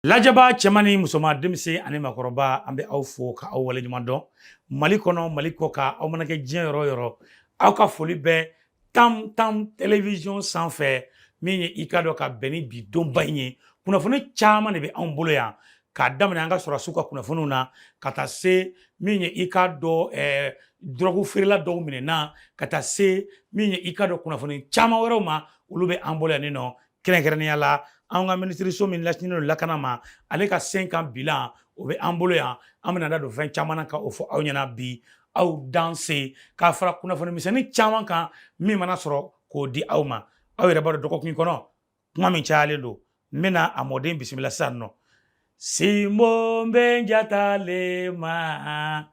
Lajɛba cɛman ni musoman, denmisɛn ani maakɔrɔba, an bɛ aw fo ka aw waleɲuman dɔn. Mali kɔnɔ, Mali kɔ kan, aw mana kɛ diɲɛ yɔrɔ o yɔrɔ, aw ka foli bɛ Tam Tam Télévision sanfɛ. Min ye i ka dɔn ka bɛn ni bi donba in ye, kunnafoni caman de bɛ anw bolo yan, k'a daminɛ an ka sɔrɔdasiw ka kunnafoniw na, ka taa se min ye i ka dɔn dɔrɔgu feerela dɔw minɛna, ka taa se min ye i ka dɔn kunnafoni caman wɛrɛw ma, olu bɛ an bolo yan nin nɔ. Kɛrɛnkɛrɛnnenya la, an ka minisiriso min lasinen don lakana ma, ale ka 5 ans bilan, o bɛ an bolo yan. An bɛna da don fɛn caman na ka o fɔ aw ɲɛna bi. Aw danse k'a fara kunnafoni misɛnnin caman kan min mana sɔrɔ k'o di aw ma. Aw yɛrɛ b'a dɔn, dɔgɔkun kɔnɔ kuma min cayalen don, n bɛna a mɔden bisimila sisan nɔ. Simbo bɛ jatale ma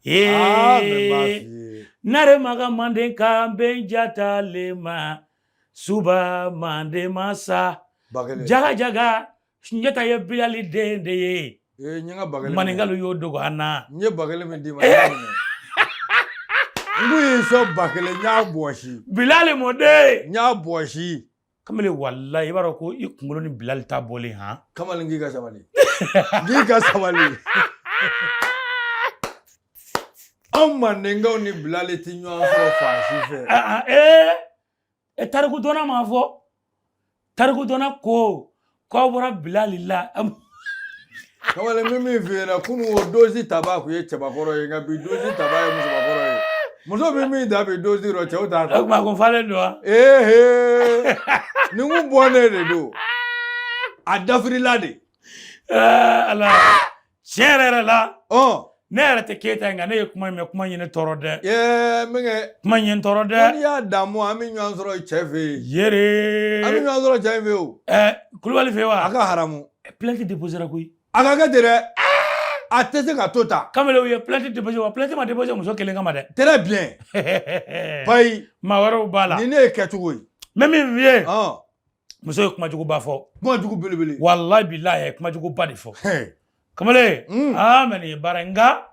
ee, nare maga manden kan bɛ jatale ma, suba manden masa jaga jaga, Sunjata ye Bilali den de ye. Maninkalu y'o dogo an na. N ye 1000 min d'i ma, n kun y'i sɔn 1000, n y'a bɔsi. Bilali mɔden. N y'a bɔsi. Kamalen, walayi, i b'a dɔn ko i kunkolo ni Bilali ta bɔlen han. Kamalen, k'i ka sabali, k'i ka sabali. Anw mandenkaw ni Bilali tɛ ɲɔgɔn sɔrɔ fan si fɛ. Ee, e tarikudɔnna m'a fɔ, tarikudɔnna ko k'aw bɔra Bilali la. Kamalen, min min f'i ɲɛna kunun, o dosi taba kun ye cɛbakɔrɔ ye, nka bi dosi taba ye musobakɔrɔ ye. Muso bɛ min ta bi dosi rɔ, cɛw t'a ta. O tuma kun falen don wa? Ee, nin kun bɔnnen de don, a dafirila de. Ala, tiɲɛ yɛrɛ yɛrɛ la, ne yɛrɛ tɛ Keyita ye, nka ne ye kuma in mɛn, kuma in ye ne tɔɔrɔ dɛ. Ee, min kɛ. Kuma in ye n tɔɔrɔ dɛ. Ko n'i y'a damu, an bɛ ɲɔgɔn sɔrɔ cɛ fɛ yen. Yere. An bɛ ɲɔgɔn sɔrɔ cɛ in fɛ yen o. Ɛɛ, Kulubali fɛ yen wa? A ka haramu. Plainte déposera koyi. A ka kɛ ten dɛ, a tɛ se ka to tan. Kamalen, u ye plainte déposé wa? Plainte ma déposé muso kelen kama dɛ. Très bien. Payi. Maa wɛrɛw b'a la. Nin ne ye kɛcogo ye. N bɛ min f'i ye. Muso ye kumajuguba fɔ. Kumajugu belebele. Walayi bilayi, a ye kumajuguba de fɔ. Kamalen, aa, mɛ nin ye baara ye, nka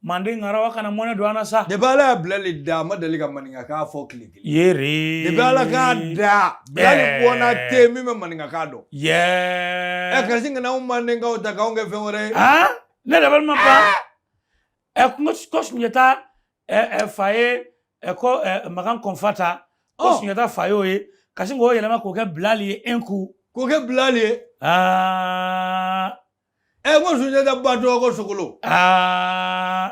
manden ŋarawa kana mɔnɛ don an na sa. Depuis Ala y'a Bilali da, a ma deli ka maninkakan fɔ tile kelen. Yere. Depuis Ala k'a da, Bilali bɔnna tɛ yen min bɛ maninkakan dɔn. Yɛ. Ɛ, kasi kana anw mandenkaw ta k'anw kɛ fɛn wɛrɛ ye. Aa, ne dabali ma ban. Ɛ, ko Sunjata ɛ fa ye ɛ ko ɛ Makan Kɔnfata, ko Sunjata fa y'o ye, ka sin k'o yɛlɛma k'o kɛ Bilali ye un coup. K'o kɛ Bilali ye. Aa. Ɛ, ko Sunjata ba tɔgɔ ko Sogolo. Aa,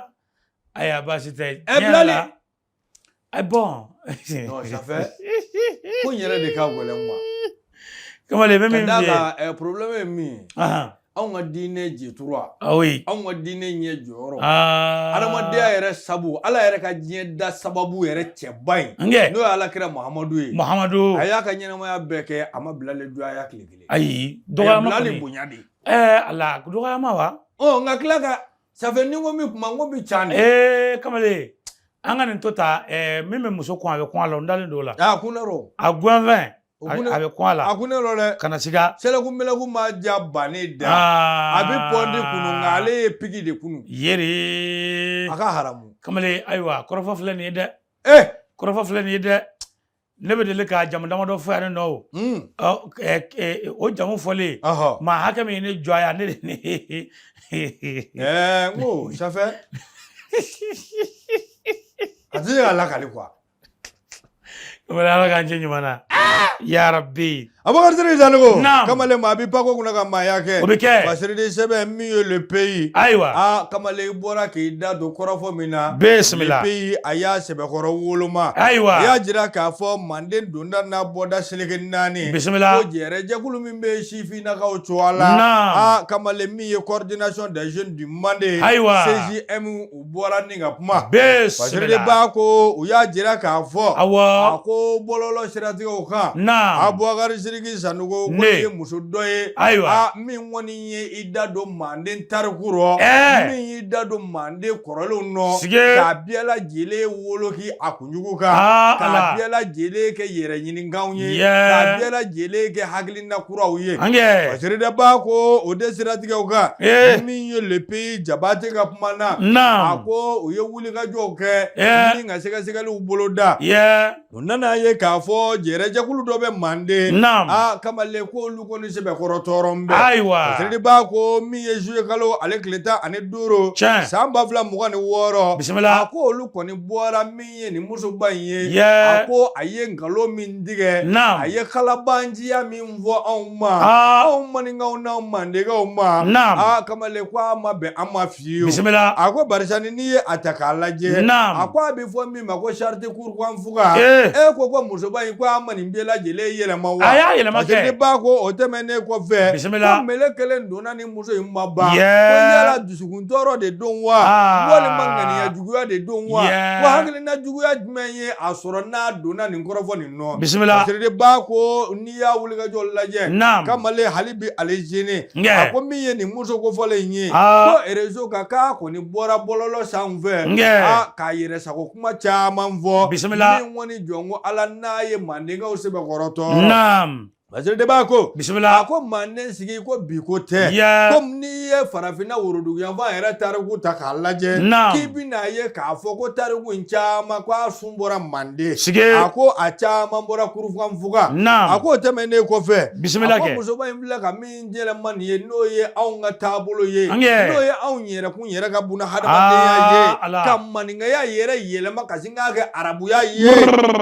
ayiwa, baasi tɛ. Ɛ, Bilali. Ɛ, bon. Non, ça fait ko n yɛrɛ de ka gɛlɛn ma. Kamalen, bɛ min Ka f'i ye. d'a kan, problème ye min ye. Anw ka diinɛ jetura. Ah oui. Anw ka diinɛ ɲɛ jɔyɔrɔ. Adamadenya yɛrɛ sabu, Ala yɛrɛ ka diɲɛ da sababu yɛrɛ cɛba in. N'o ye Alakira Muhamadu ye. Muhamadu. A y'a ka ɲɛnamaya bɛɛ kɛ, a ma Bilali dɔgɔya tile kelen. Ayi, dɔgɔyama kɔni. Bilali bonya de. Ɛɛ Ala, dɔgɔyama wa? Ɔ, nka tila ka ça fait ni n ko min kuma, n ko bi can de. Ee, kamalen, an ka nin to ta. Ɛɛ, min bɛ muso kɔn, a bɛ kɔn a la, n dalen don o la. A kun ne rɔ. A gɛnfɛn. A bɛ kɔn a la. A kun ne rɔ dɛ. Kana siga. Sɛlɛku mɛlɛku ma ja bannen da. A bɛ pɔndi kunu, nka ale ye piki de kunu. Yere. A ka haramu. Kamalen, ayiwa, kɔrɔfɔ filɛ nin ye dɛ. Ee. Kɔrɔfɔ filɛ nin ye dɛ. Ne bɛ deli ka jamu damadɔ fɔ yan nɔ o. O jamu fɔlen, maa hakɛ min ye ne jɔ a yan, ne de ne. Ɛɛ, n ko ça fait a tɛ se ka lakali quoi. Kamalen, Ala k'an cɛ ɲuman na. Yarabi. Abubakar Sidiki Sanogo. Naam. Kamalen, maa bɛ pako kunna ka maaya kɛ. O bɛ kɛ. Fasiridi sɛbɛn min ye Le Pays. Ayiwa. Aa, kamalen, i bɔra k'i da don kɔrɔfɔ min na. Bisimila. Le Pays, a y'a sɛbɛkɔrɔ woloma. Ayiwa. A y'a jira k'a fɔ manden donda n'a bɔda seleke naani. Bisimila. Ko jɛrɛjɛkulu min bɛ sifinnakaw cogoya la. Naam. Aa, kamalen, min ye Coordination des jeunes du Mande. Ayiwa. CJM, u bɔra ni ka kuma. Bisimila. Fasiridiba ko u y'a jira k'a fɔ. Awɔ. A ko bɔlɔlɔ siratigɛw kan. Naam. Abubakar Sidiki Sanogo ko Ne. ye muso dɔ ye. Ayiwa. A min kɔni ye i da don manden tariku rɔ. Ɛɛ. Min y'i da don manden kɔrɔlenw nɔ. Sige. K'a bɛɛ lajɛlen woloki a kunjugu kan. Aa, K'a Ala. bɛɛ lajɛlen kɛ yɛrɛ ɲininkanw ye. Yɛ. K'a bɛɛ lajɛlen kɛ hakilina kuraw ye. An kɛ. Fasiridiba ko o de siratigɛw kan. Ee. Min ye Le Pays, Jabate ka kuma na. Naam. A ko u ye wulikajɔw kɛ. Ɛɛ. Ni ka sɛgɛsɛgɛliw boloda. Yɛ. U nana ye k'a fɔ jɛrɛjɛkulu dɔ dɔ bɛ Manden. Naam. Aa kamalen ko olu kɔni sɛbɛkɔrɔ tɔɔrɔ bɛ. Ayiwa. Fasiridi Ba ko min ye juillet kalo ale tile 15. Tiɲɛ. San 2026. Bisimila. A ko olu kɔni bɔra min ye nin musoba in ye. Yɛ. A ko a ye nkalon min tigɛ. Naam. A ye kalabanciya min fɔ anw ma. Aa. Anw maninkaw n'anw mandenkaw ma. Naam. Aa kamalen ko a ma bɛn an ma fiyewu. Bisimila. A ko barisa ni n'i ye a ta k'a lajɛ. Naam. A ko a bɛ fɔ min ma ko charte kurukanfuga. Ee. E ko ko musoba in ko a ma nin bɛɛ lajɛlen yɛlɛma wa? A y'a yɛlɛma kɛ. Fasiridi Ba ko o tɛmɛnen kɔfɛ. Bisimila. Ko mele kelen donna ni muso in ma ban. Yɛ. Ko yala dusukun tɔɔrɔ de don wa? Aa. Walima ŋaniya juguya de don wa? Yɛ. Ko hakilina juguya jumɛn ye a sɔrɔ n'a donna nin kɔrɔfɔ nin nɔ? Bisimila. Fasiridi Ba ko n'i y'a wulikajɔ lajɛ. Naam. Kamalen hali bi ale gêné. Ngɛ. A ko min ye nin muso kofɔlen in ye. Aa. Ko réseau kan k'a kɔni bɔra bɔlɔlɔ sanfɛ. Ngɛ. Aa k'a yɛrɛ sago kuma caman fɔ. Bisimila. Min kɔni jɔn ko Ala n'a ye mandenkaw sɛbɛkɔrɔ tɔɔrɔ. Naam. Fasiridi Ba ko. Bisimila. A ko manden sigi ko bi ko tɛ. Yɛ. Komi n'i ye farafinna woroduguyanfan yɛrɛ tariku ta k'a lajɛ. Naam. K'i bɛn'a ye k'a fɔ ko tariku in caman ko a sun bɔra manden. Sige. A ko a caman bɔra kurukanfuga. Naam. A ko o tɛmɛnen kɔfɛ. Bisimila A ko kɛ. musoba in filɛ ka min yɛlɛma nin ye n'o ye anw ka taabolo ye. Angɛ. N'o ye anw yɛrɛkun yɛrɛ ka buna hadamadenya Aa, ye. Ala. Ka maninkaya yɛrɛ yɛlɛma ka sin k'a kɛ arabuya ye.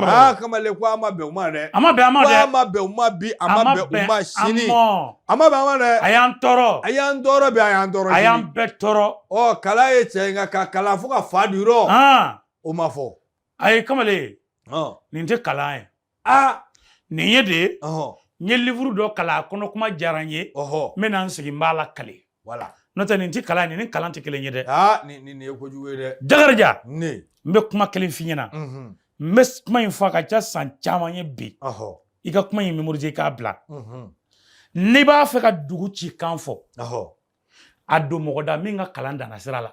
Aa kamalen ko a ma bɛn o ma dɛ. A ma bɛn a ma Ko a dɛ. ma bɛn o ma bi a ma bɛn o ma sini. A ma. A ma bɛn a ma dɛ. A y'an tɔɔrɔ. A y'an tɔɔrɔ bi a y'an tɔɔrɔ A sini. y'an bɛɛ tɔɔrɔ. Ɔ kalan ye cɛ nka ka kalan fo ka fa di rɔ. Han. O ma fɔ. Ayi kamalen Ɔn. nin tɛ kalan ye. Aa. Nin ye de Ɔhɔn. n ye livre dɔ kalan a kɔnɔ kuma diyara n ye. Ɔhɔ. N bɛna n sigi n b'a lakale. Voilà. N'o tɛ nin tɛ kalan ye nin ni kalan tɛ kelen ye dɛ. Aa nin ye kojugu ye dɛ. Jakarija Ne. n bɛ kuma kelen f'i ɲɛna. Unhun. N bɛ kuma in fɔ a ka ca san caman ye bi. Ɔhɔ. I ka kuma in mémoriser i k'a bila. Unhun. N'i b'a fɛ ka dugu ci kan fɔ. Ɔhɔ. A don mɔgɔ da min ka kalan danna sira la.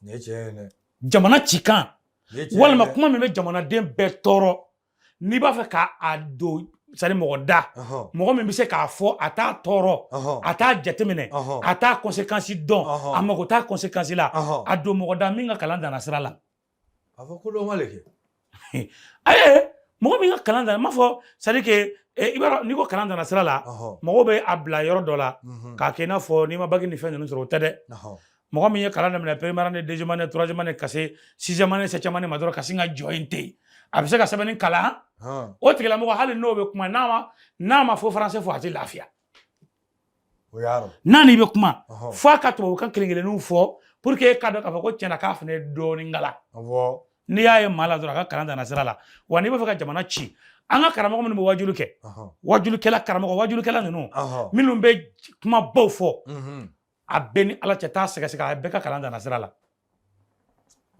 Nin ye tiɲɛ ye dɛ. Jamana ci kan. Nin ye tiɲɛ ye Walima dɛ. kuma min bɛ jamanaden bɛɛ tɔɔrɔ. N'i b'a fɛ k'a don c'est-à-dire mɔgɔ da. Ɔhɔ. Mɔgɔ min bɛ se k'a fɔ a t'a tɔɔrɔ. Ɔhɔ. A t'a jateminɛ. Ɔhɔ. A t'a conséquence dɔn. Ɔhɔ. A mago t'a conséquence la. Ɔhɔ. A don mɔgɔ da min ka kalan danna sira la. A fɔ ko dɔ ma le kɛ. Ayi mɔgɔ min ka kalan danna n m'a fɔ c'est-à-dire que i b'a dɔn n'i ko kalan danna sira la. Ɔhɔ. Mɔgɔw bɛ a bila yɔrɔ dɔ la. Unhun. K'a kɛ i n'a fɔ n'i ma bac ni fɛn ninnu sɔrɔ o tɛ dɛ. Ɔhɔ. Mɔgɔ min ye kalan daminɛ première année deuxième année troisième année ka se sixième année septième année ma dɔrɔn ka sin ka jɔ yen ten a bɛ se ka sɛbɛnni kalan Hɔn. o tigilamɔgɔ hali n'o bɛ kuma n'a ma fɔ français fɔ a tɛ lafiya O y'a rɔ. n'a n'i bɛ kuma Ɔhɔ. f'a ka tubabukan kelen kelenninw fɔ pour que e k'a dɔn k'a fɔ ko tiɲɛna k'a fana ye dɔɔnin kalan Awɔ. n'i y'a ye maa la dɔrɔn a ka kalan danna sira la wa n'i b'a fɛ ka jamana ci an ka karamɔgɔ minnu bɛ wajulu kɛ Ɔhɔ. wajulikɛla karamɔgɔ wajulikɛla ninnu Ɔhɔ. minnu bɛ kumabaw fɔ Unhun. a bɛɛ ni ala cɛ t'a sɛgɛsɛgɛ a bɛɛ ka kalan danna sira la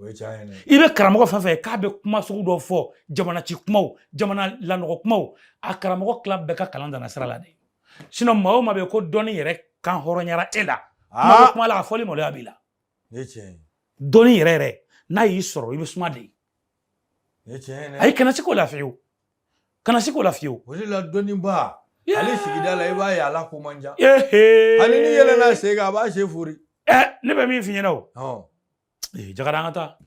O ye tiɲɛ ye dɛ. I bɛ karamɔgɔ fɛn fɛn ye k'a bɛ kuma sugu dɔ fɔ jamana ci kumaw jamana lanɔgɔ kumaw a karamɔgɔ tila bɛɛ ka kalan danna sira la de sinon maa o maa bɛ yen ko dɔnni yɛrɛ kan hɔrɔnyara e la kuma bɛ Aa. kuma la a fɔli maloya b'i la Nin ye tiɲɛ ye. dɔnni yɛrɛ yɛrɛ n'a y'i sɔrɔ i bɛ suma de Nin ye tiɲɛ ye dɛ. ayi kana se k'o la fiyewu kana se k'o la fiyewu O de la dɔnniba ale sigida la i b'a ye a la ko man ca. Ehe. Hali ni yɛlɛnna sen kan a b'a sen fori. Ɛ ne bɛ min f'i ɲɛna o Ɔn. ee Jakara an ka taa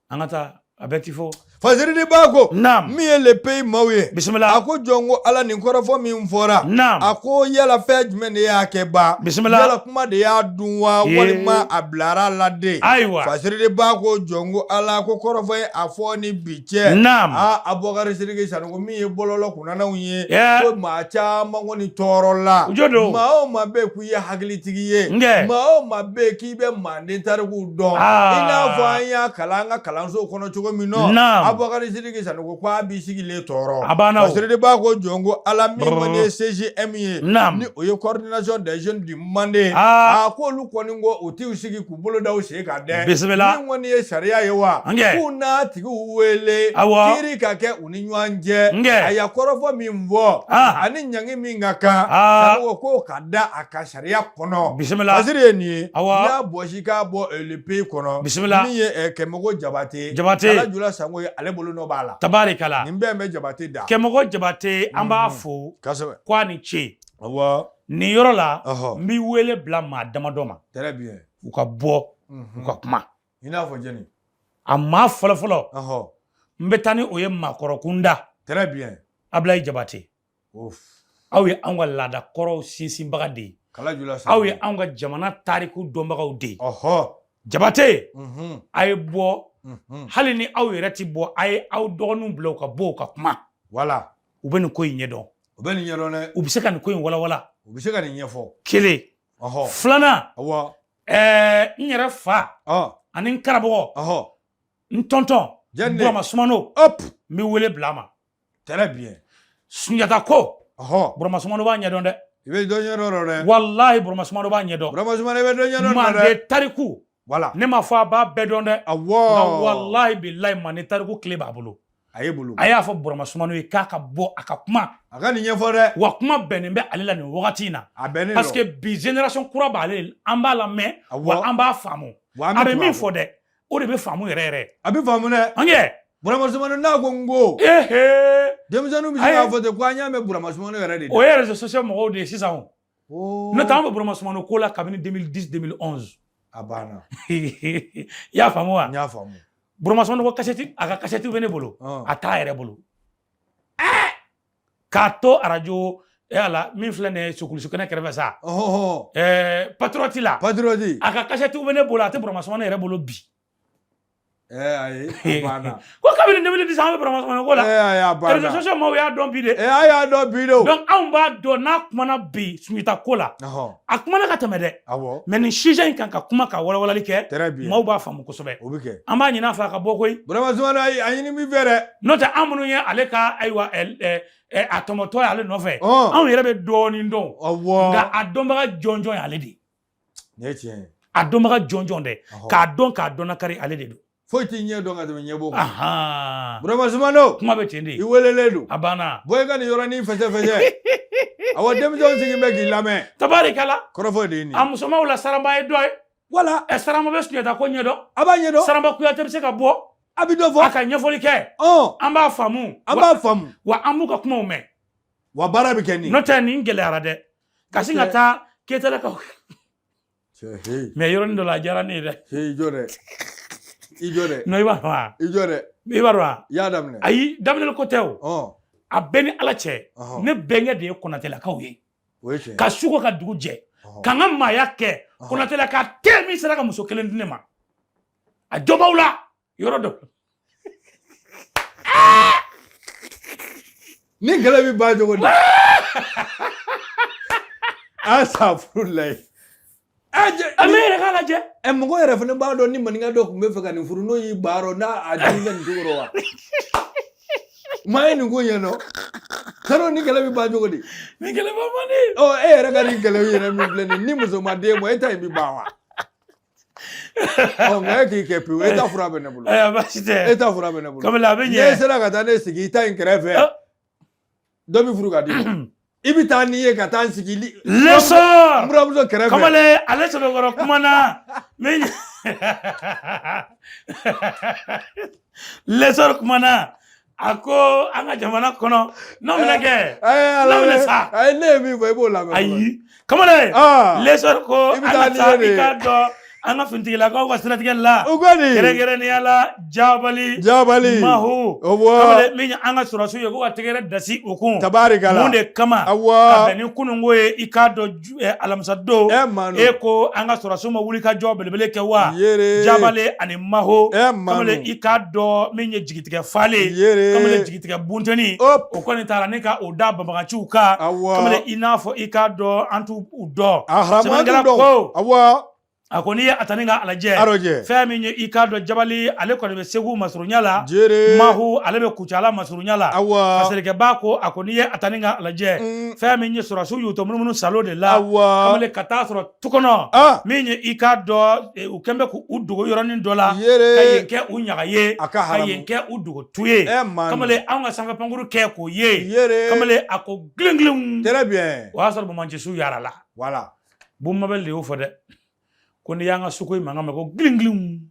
an ka taa a bɛɛ ti fɔ Fasiridi Ba ko naam min ye le pays maaw ye. bisimila A ko jɔn ko Ala nin kɔrɔfɔ min fɔra. naam A ko yala fɛn jumɛn de y'a kɛ ba. bisimila Yala kuma de y'a dun wa Ye. walima a bilara la de. ayiwa Fasiridi Ba ko jɔn ko Ala ko kɔrɔfɔ ye a fɔ ni bi cɛ. naam Aa Abubakari Sidiki Sanogo min ye bɔlɔlɔ kunnanaw ye. Yɛ. Ko maa caman kɔni tɔɔrɔ la. O jo don. Maa o maa bɛ yen k'i ye hakilitigi ye. Nkɛ. Maa o maa bɛ yen k'i bɛ manden tarikuw dɔn. Aa. I n'a fɔ an y'a kalan an ka kalansow kɔnɔ cogo min nɔ. Naam. Abubakari Sidiki Sanogo ko a b'i sigilen tɔɔrɔ. A banna o. Fasiridi Ba ko jɔn ko Ala min kɔni ye CJM ye. Naam. Ni o ye coordination des jeunes du Mande. Aa. A k'olu kɔni ko u t'u sigi k'u bolo da u sen kan dɛ. Bisimila. Min kɔni ye sariya ye wa. Nkɛ. K'u n'a tigiw wele. Awɔ. Kiiri ka kɛ u ni ɲɔgɔn cɛ. Nkɛ. A ya kɔrɔfɔ min fɔ. Ah. Ani ɲangi min ka kan. Ah. Sanogo k'o ka da a ka sariya kɔnɔ. Bisimila. Fasiri ye nin ye. Awɔ. N'i y'a bɔsi k'a bɔ le pays kɔnɔ. Bisimila. Min ye Kɛmɔgɔ Jabate. Jabate. Alajula Sango ye ale bolo nɔ b'a la. Tabarikala. Nin bɛɛ bɛ Jabate da. Kɛmɔgɔ Jabate an b'a fo Kosɛbɛ. ko a ni ce. Awɔ. Nin yɔrɔ la Ɔhɔ. n b'i wele bila maa damadɔ ma. Très bien. U ka bɔ Mhm. u ka kuma. I n'a fɔ jɛni. A maa fɔlɔfɔlɔ Ɔhɔ. n bɛ taa ni o ye maakɔrɔ kunda. Très bien. Ablaye Jabate, aw ye anw ka laada kɔrɔw sinsinbaga de ye, aw ye anw ka jamana tariku dɔnbagaw de ye. Jabate, a ye bɔ, hali ni aw yɛrɛ ti bɔ, a ye aw dɔgɔninw bila u ka bɔ u ka kuma. Voilà. U bɛ nin ko in ɲɛdɔn. U bɛ nin ɲɛdɔn dɛ. U bɛ se ka nin ko in walawala. U bɛ se ka nin ɲɛfɔ. Kelen. Filanan, n yɛrɛ fa ani n karamɔgɔ, n tɔntɔn Burama Sumano, n bɛ wele bila a ma. Très bien. Sunjata ko, Burama Sumano b'a ɲɛdɔn dɛ. I bɛ dɔ ɲɛdɔn dɛ. Walahi, Burama Sumano b'a ɲɛdɔn. Burama Sumano, i bɛ dɔ ɲɛdɔn dɛ. Manden tariku. Voilà. Ne m'a fɔ a b'a bɛɛ dɔn dɛ. Nka walahi bilahi, Manden tariku tile b'a bolo. A ye bolo. A y'a fɔ Burama Sumano ye k'a ka bɔ a ka kuma. A ka nin ɲɛfɔ dɛ. Wa kuma bɛnnen bɛ ale la nin wagati in na. A bɛnnen don. Parce que bi génération kura b'ale, an b'a lamɛn, wa an b'a faamu. A bɛ min fɔ dɛ, o de bɛ faamu yɛrɛ yɛrɛ. A bɛ faamu dɛ. An kɛ. Burama Sumano n'a ko n ko. Denmisɛnninw bɛ se k'a fɔ ten ko an y'a mɛn Burama Sumano yɛrɛ de. O ye réseaux sociaux mɔgɔw de ye sisan o. N'o tɛ, an bɛ Burama Sumano ko la kabini 2010 2011. A banna. I y'a faamu wa? N y'a faamu. Burama Sumano ko kasɛti, a ka kasɛti bɛ ne bolo. A t'a yɛrɛ bolo. K'a to arajo ala min filɛ nin ye Sokulusi kɛnɛ kɛrɛfɛ sa. Patriote la. Patriote. A ka kasɛti bɛ ne bolo, a tɛ Burama Sumano yɛrɛ bolo bi. Ayi, a banna. Ko kabini 2010 an bɛ Burama Sumano ko la. Ayi, a banna. Réseaux sociaux maaw y'a dɔn bi de. A y'a dɔn bi de. Donc anw b'a dɔn n'a kumana bi Sunjata ko la. A kumana ka tɛmɛ dɛ. Mais nin sujet in kan ka kuma ka walawalali kɛ. Très bien. Maaw b'a faamu kosɛbɛ. O bɛ kɛ. An b'a ɲini a fɛ a ka bɔ koyi. Burama Sumano, ayi, a ɲini min fɛ dɛ. N'o tɛ, an minnu ye ale ka ayiwa a tɔmɔtɔ ye ale nɔfɛ. Anw yɛrɛ bɛ dɔɔnin dɔn. Nka a dɔnbaga jɔnjɔn ye ale de ye. Nin ye tiɲɛ ye. A dɔnbaga jɔnjɔn dɛ. K'a dɔn k'a dɔn nakari, ale de don. Foyi t'i ɲɛ dɔn ka tɛmɛ ɲɛbɔ kan. Burama Sumano. Kuma bɛ ten de. I welelen don. A banna. Bɔ i ka nin yɔrɔnin fɛsɛfɛsɛ. Awɔ, denmisɛnw sigi bɛ k'i lamɛn. Tabarikala. Kɔrɔfɔ de ye nin ye. A musomanw la, Saramba ye dɔ ye. Wala. Saramba bɛ Sunjata ko ɲɛdɔn. A b'a ɲɛdɔn. Saramba Kuyate bɛ se ka bɔ. A bɛ dɔ fɔ. A ka ɲɛfɔli kɛ. An b'a faamu. An b'a faamu. Wa an b'u ka kumaw mɛn. Wa baara bɛ kɛ nin. N'o tɛ, nin gɛlɛyara dɛ. Ka sin ka taa Keyitalakaw. Mais yɔrɔnin dɔ la, a diyara ne ye dɛ. I jɔ dɛ. I jɔ dɛ. Non, i b'a dɔn wa? I jɔ dɛ. I b'a dɔn wa? I y'a daminɛ. Ayi, daminɛli ko tɛ o. A bɛɛ ni Ala cɛ. Ne bɛnkɛ de ye Konatelakaw ye. O ye tiɲɛ. Ka su ko ka dugu jɛ. Ka n ka maaya kɛ. Konatelaka tɛ min sera ka muso kelen di ne ma. A jɔ b'aw la yɔrɔ dɔ. Ni kɛlɛ bɛ ban cogo di? A sa furu la ye. A mɛ yɛrɛ k'a lajɛ. Mɔgɔ yɛrɛ fana b'a dɔn ni maninka dɔ tun bɛ fɛ ka nin furu, n'o y'i ban rɔ n'a a den bɛ nin cogo rɔ wa? Maa ye nin ko ɲɛdɔn. Karo ni kɛlɛ bɛ ban cogo di? Ni kɛlɛ bɛ ban di. Ɔ, e yɛrɛ ka nin kɛlɛ yɛrɛ min filɛ nin ye, ni muso ma den bɔ, e ta in bɛ ban wa? Ɔ, nka e k'i kɛ pewu, e ta fura bɛ ne bolo. Ayiwa, baasi tɛ. E ta fura bɛ ne bolo. Kamalen, a bɛ ɲɛ. N'e sera ka taa ne sigi i ta in kɛrɛfɛ, dɔ bɛ furu ka di ma. I bɛ taa n'i ye ka taa n sigi. Leçon. N buramuso kɛrɛfɛ. Kamalen, ale sɛbɛkɔrɔ kumana min, Leçon kumana, a ko an ka jamana kɔnɔ n'o bɛna kɛ, n'o bɛna sa. Ayi, ne ye min fɔ, i b'o lamɛn. Ayi, kamalen, Leçon ko an ka taa, i k'a dɔn an ka finitigilakaw ka siratigɛ la. O ko di? Kɛrɛnkɛrɛnnenya la, Jabali. Jabali. Maho. Kamalen, min ye an ka sɔrɔdasiw ye, ko ka tɛgɛrɛ dasi o kun. Tabarikala. Mun de kama? Ka bɛn ni kununko ye, i k'a dɔn alamisa don. E ko an ka sɔrɔdasiw ma wuli ka jɔ belebele kɛ wa? Jabali ani Maho. Kamalen, i k'a dɔn min ye jigitigɛ falen. Kamalen, jigitigɛ bunteni. O kɔni taara ne ka o da banbaganciw kan. Kamalen, i n'a fɔ i k'a dɔn an t'u dɔn. Sɛbɛnnikɛla ko. A ko n'i ye a ta ni k'a lajɛ, fɛn min ye i k'a dɔn Jabali, ale kɔni bɛ Segu masurunya la. Mahu, ale bɛ Kucala masurunya la. Fasirikɛba ko, a ko n'i ye a ta ni k'a lajɛ, fɛn min ye sɔrɔdasiw y'u to munumunu salo de la. Kamalen, ka taa sɔrɔ tu kɔnɔ, min ye i k'a dɔn u kɛn bɛ k'u dogo yɔrɔnin dɔ la, ka yen kɛ u ɲaga ye, ka yen kɛ u dogo tu ye. Kamalen, anw ka sanfɛ pankuru kɛ k'o ye. Kamalen, a ko girin girin. Très bien. O y'a sɔrɔ banbaganciw yaara la. Voilà. Bumabel de y'o fɔ dɛ, ko n'i y'an ka suko in mankan mɛn ko girin girin.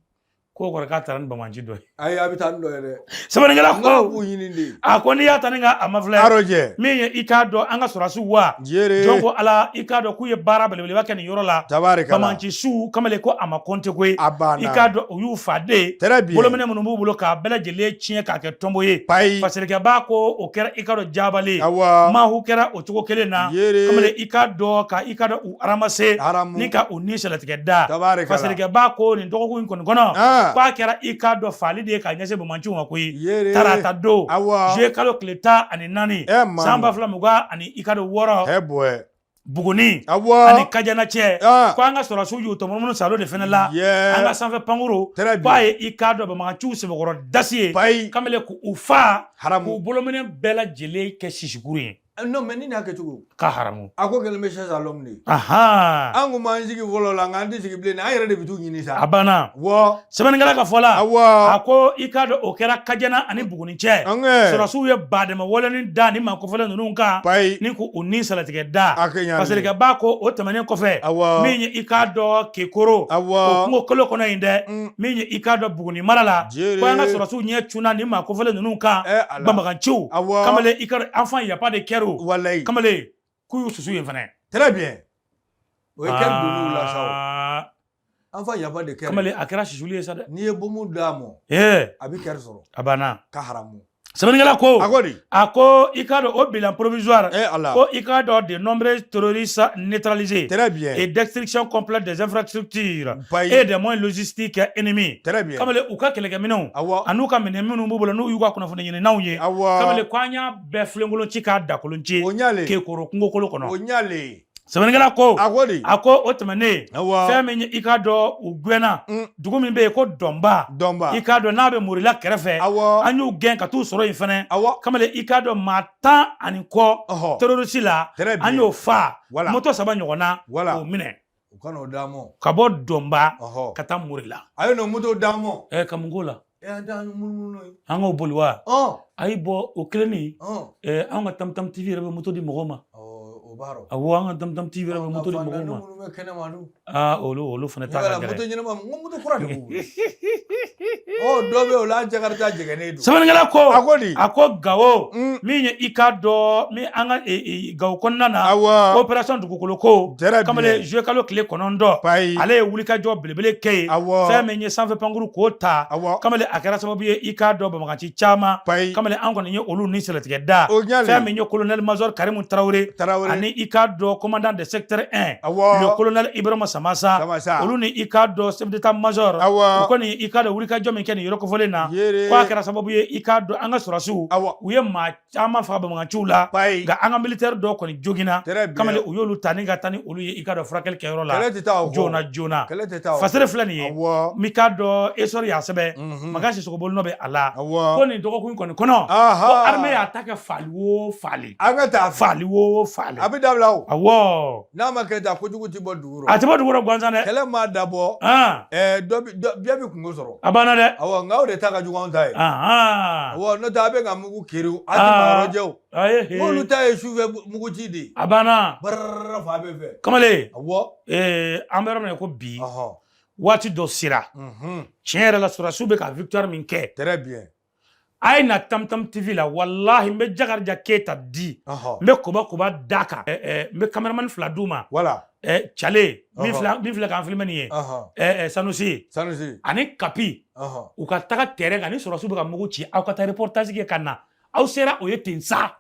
K'o kɔrɔ k'a taara ni banbaanci dɔ ye. Ayi, a bɛ taa ni dɔ ye dɛ. Sɛbɛnnikɛla N k'a ko b'u ɲini de. A ko n'i y'a ta ni ka a mafilɛ, Arojɛ. min ye i k'a dɔn an ka sɔrɔdasiw wa Jere. jɔn ko Ala, i k'a dɔn k'u ye baara belebeleba kɛ nin yɔrɔ la. Tabarikala. Banbaanci su, kamalen, ko a ma kɔnte koyi. A banna. I k'a dɔn u y'u fa den Très bien. bolominɛ minnu b'u bolo k'a bɛɛ lajɛlen tiɲɛ k'a kɛ tɔnbo ye. Payi. Fasirikɛba ko o kɛra, i k'a dɔn, jabalen. Awa. Mahu kɛra o cogo kelen na. Yere. Kamalen, i k'a dɔn ka i k'a dɔn u ramase Haramu. ni ka u ni sɛlɛtigɛ da. Tabarikala. Fasirikɛba ko nin dɔgɔkun in kɔni kɔnɔ, Ah. k'a kɛra, i k'a dɔn, faali de ye k'a ɲɛsin banbaanciw ma koyi. Yere. Tarata don, Awa. juillet kalo tile 14, Eh, manu. san 2026, i k'a dɔn 6, Hɛ bɔɛ. Buguni Awa. ani Kajana cɛ, Ah. ko an ka sɔrɔdasiw y'u tɔmɔnɔ salo de fɛnɛ la. Yeah. An ka sanfɛ pankuru Très bien. k'a ye, i k'a dɔn, banbaganciw sɛbɛkɔrɔ dasi ye. Payi. Kamalen, k'u fa, Haramu. k'u bolominɛ bɛɛ lajɛlen kɛ sisikuru ye. Non, mais ni n'a kɛcogo. Ka haramu. A ko kɛlen bɛ chasse à l'homme de ye. Ahan. An kun b'an sigi fɔlɔ la, nka an tɛ sigi bilen, an yɛrɛ de bɛ t'u ɲini sa. A banna. Wɔ. Sɛbɛnnikɛla ka fɔ la, Awɔ. a ko i k'a dɔn o kɛra Kajana ani Buguni cɛ. An kɛ. Sɔrɔdasiw ye badɛmɛ walenin da ni maa kofɔlen ninnu kan Payi. ni k'u ni salatigɛ da. A kɛ ɲa. Fasirikɛba ko o tɛmɛnen kɔfɛ, Awɔ. min ye i k'a dɔn Kekoro, Awɔ. o kungo kolo kɔnɔ yen dɛ, min ye i k'a dɔn Buguni mara la, Jere. ko an ka sɔrɔdasiw ɲɛ cunna ni maa kofɔlen ninnu kan, Eh, Ala. banbaganciw. Awɔ. Kamalen, i k'a dɔn enfant y a pas de kɛrw. Walayi. Kamalen, k'u y'u susu yen fɛnɛ. Très bien. O ye kɛri donn'u la sa o. Ah, Enfant y a pas de kɛri. Kamalen, a kɛra susuli ye sa dɛ. N'i ye bomu d'a ma, ee a bɛ kɛri sɔrɔ. A banna. Ka haramu. Sɛbɛnnikɛla ko A ko di. A ko i k'a dɔn o bilan provisoire, Eh Ala. ko i k'a dɔn de nombreux terroristes neutralisés Très bien. et destruction complète des infrastructures Payi. et des moyens logistiques ennemis. Très bien. Kamalen, u ka kɛlɛkɛminɛnw Awɔ. an'u ka minɛn minnu b'u bolo, n'u y'u ka kunnafoni ɲininaw ye, Awɔ. kamalen, ko an y'a bɛɛ filenkolon ci k'a dakolon ci O ɲale. Kekoro kungokolo O kɔnɔ. ɲale. Sɛbɛnnikɛla ko A ko di. A ko o tɛmɛnen, Awɔ. fɛn min ye i k'a dɔn u gɛnna dugu min bɛ yen ko Dɔnba, Dɔnba. i k'a dɔn n'a bɛ Morila kɛrɛfɛ, Awɔ. an y'u gɛn ka t'u sɔrɔ yen fɛnɛ. Awɔ. Kamalen, i k'a dɔn maa 10 ani kɔ terroriste la, Très bien. an y'o fa, Voilà. moto saba ɲɔgɔnna Voilà. k'o minɛ. U ka n'o d'a ma. Ka bɔ Dɔnba ka taa Morila. A ye n'o moto d'a ma. Ɛ, ka mun k'o la? E, an t'an munumunu n'o ye. An k'o boli wa? Ɔn. A y'i bɔ o kelen nin. Ɔn. Ɛ, anw ka Tam Tam TV yɛrɛ bɛ moto di mɔgɔw ma. O b'a rɔ. Awɔ, an ka Tam Tam TV yɛrɛ bɛ moto di mɔgɔw ma. Minnu bɛ kɛnɛma dun. Aa, olu fana ta ka Moto gɛlɛn. ɲɛnama, n ko moto kura de b'u bolo. Ɔ, dɔ bɛ yen, o la Jakarta jɛgɛnnen don. Sɛbɛnnikɛla ko A ko di. A ko Gawo, min ye i k'a dɔn min an ka Gawo kɔnɔna na, Awɔ. opération dugukolo ko, Très bien. kamalen, juillet kalo tile 9, Payi. ale ye wulikajɔ belebele kɛ yen. Awɔ. Fɛn min ye sanfɛ pankuru k'o ta, Awɔ. kamalen, a kɛra sababu ye, i k'a dɔn, banbagaci caman, Payi. kamalen, an kɔni ye olu ni sɛlɛtigɛ da. O ɲale. Fɛn min ye colonel major Karimu Tarawele Tarawele. ani i k'a dɔn commandant de secteur 1, Awɔ. le colonel Ibrahima Samasa, Samasa. olu ni i k'a dɔn chef d'état major, Awɔ. u kɔni, i k'a dɔn, wulikajɔ min kɛ nin yɔrɔ kofɔlen na, Yere. ko a kɛra sababu ye, i k'a dɔn, an ka sɔrɔdasiw Awɔ. u ye maa caman faga banbaganciw la, Payi. nka an ka militaire dɔw kɔni joginna. Très bien. Kamalen, u y'olu ta ni ka taa ni olu ye, i k'a dɔn, furakɛli kɛyɔrɔ la Kɛlɛ tɛ taa o kɔ. joona joona. Kɛlɛ tɛ taa o kɔ. Fasere filɛ nin ye. Awɔ. Mi k'a dɔn Esɔri y'a sɛbɛn, Makan Sisoko bolonɔ bɛ a la, Awɔ. ko nin dɔgɔkun kɔni kɔnɔ, Aha. ko armée y'a ta kɛ faali o faali, An ka taa fɛ. faali o faali. A bɛ dabila o. Awɔ. N'a ma kɛ tan, kojugu ti bɔ dugu A rɔ. tɛ bɔ dugu rɔ gansan dɛ. Kɛlɛ m'a dabɔ. Han. Ɛɛ, dɔ bi dɔ bɛɛ bɛ kungo sɔrɔ. A banna dɛ. Awɔ, nka o de ta ka jugu anw ta ye. Ahan. Awɔ, n'o tɛ a bɛ ka mugu kiri, a ti maa yɔrɔ jɛ o. Ayi he. N'olu ta ye sufɛ mugu ci de ye. A banna. Bararara fan bɛɛ fɛ. Kamalen, Awɔ. An bɛ yɔrɔ min na ko bi, waati dɔ sera, tiɲɛ yɛrɛ la, sɔrɔdasiw bɛ ka victoire min kɛ, Très bien. a ye na Tam Tam TV la, walahi, n bɛ Jakarija Keyita di, n bɛ koba koba d'a kan, n bɛ cameraman fila d'u ma. Voilà. Cale min filɛ, min filɛ k'an filmer nin ye, Sanusi Sanusi. ani Kapi, u ka taga terrain kan ni sɔrɔdasiw bɛ ka mugu ci, aw ka taa reportage kɛ ka na. Aw sera o ye ten sa,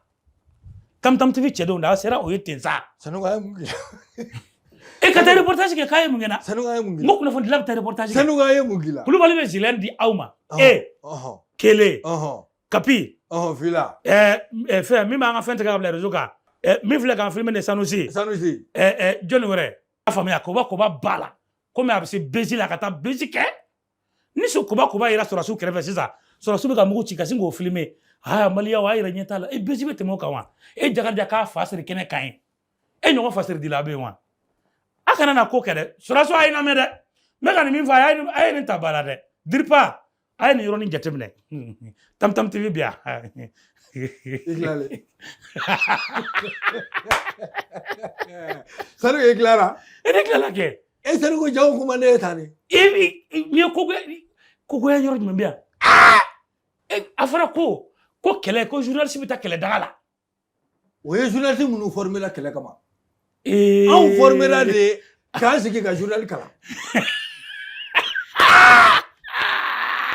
Tam Tam TV cɛdenw da, aw sera o ye ten sa. Sanusi, a ye mun k'i la? E ka taa reportage kɛ, k'a ye mun kɛ n na? Sanusi, a ye mun k'i N la? ko kunnafonidila bɛ taa reportage kɛ. Sanusi, a ye mun k'i la? Kulubali bɛ gilet di aw ma, e kelen, Kapi, Fila. Fɛn min b'an ka fɛn tigɛ ka bila réseau kan, min filɛ k'an filmer nin Sanusi. Sanusi. Jɔnni wɛrɛ a faamuya, koba koba b'a la, komi a bɛ se bezi la, ka taa bezi kɛ ni so koba koba yera sɔrɔdasiw kɛrɛfɛ sisan, sɔrɔdasiw bɛ ka mugu ci ka sin k'o filmer. Aa, maliyɛnw, a yɛrɛ ɲɛ t'a la, e bezi bɛ tɛmɛ o kan wa? E Jakarija k'a fa siri kɛnɛ kan ye, e ɲɔgɔn fa siri dila bɛ yen wa? A kana na ko kɛ dɛ. Sɔrɔdasiw, a ye lamɛn dɛ, n bɛ ka nin min fɔ, a ye nin ta ba la dɛ. Diripa, a ye nin yɔrɔnin jateminɛ. Tam Tam TV bi yan. I tilalen. Sanusi, i tilara. E ne tilala kɛ. E Sanusi, jago kuma ne ye tan de. E, n'i ye ko kɛ Ko goya yɔrɔ jumɛn bɛ yan? A fɔra ko kɛlɛ, ko journaliste bɛ taa kɛlɛ daga la. O ye journaliste minnu formé la kɛlɛ kama. Anw formé la de k'an sigi ka journal kalan.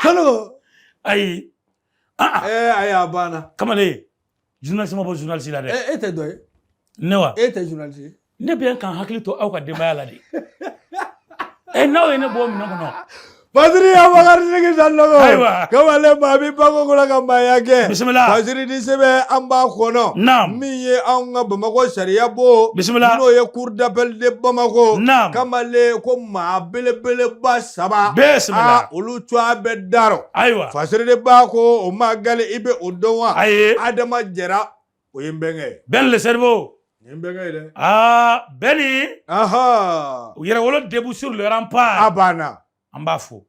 Kalo. Ayi. Ayi, a banna. Kamalen, journaliste ma bɔ journaliste la dɛ. E tɛ dɔ ye. Ne wa? E tɛ journaliste ye. Ne bɛ yan k'an hakili to aw ka denbaya la de. N'aw ye ne bɔ minɛn kɔnɔ. Fasiri Abubakar Sidiki Sanogo. Ayiwa. Kamalen maa b'i bako ko la ka maaya kɛ. Bisimila. Fasiri di sɛbɛn an b'a kɔnɔ. Naam. Min ye anw ka Bamakɔ sariya bon. Bisimila. N'o ye cour d'appel de Bamako. Naam. Kamalen ko maa belebeleba saba. Bisimila. Aa, olu tɔgɔ bɛ darɔ. Ayiwa. Fasiri de b'a ko o maa gale i bɛ o dɔn wa? Ayi. Adama Jara, o ye n bɛnkɛ ye. Ben le cerveau. Nin ye n bɛnkɛ ye dɛ. Aa, Bɛni. Aha. Yɛrɛwolo debout sur le rempart. A banna. An b'a fo.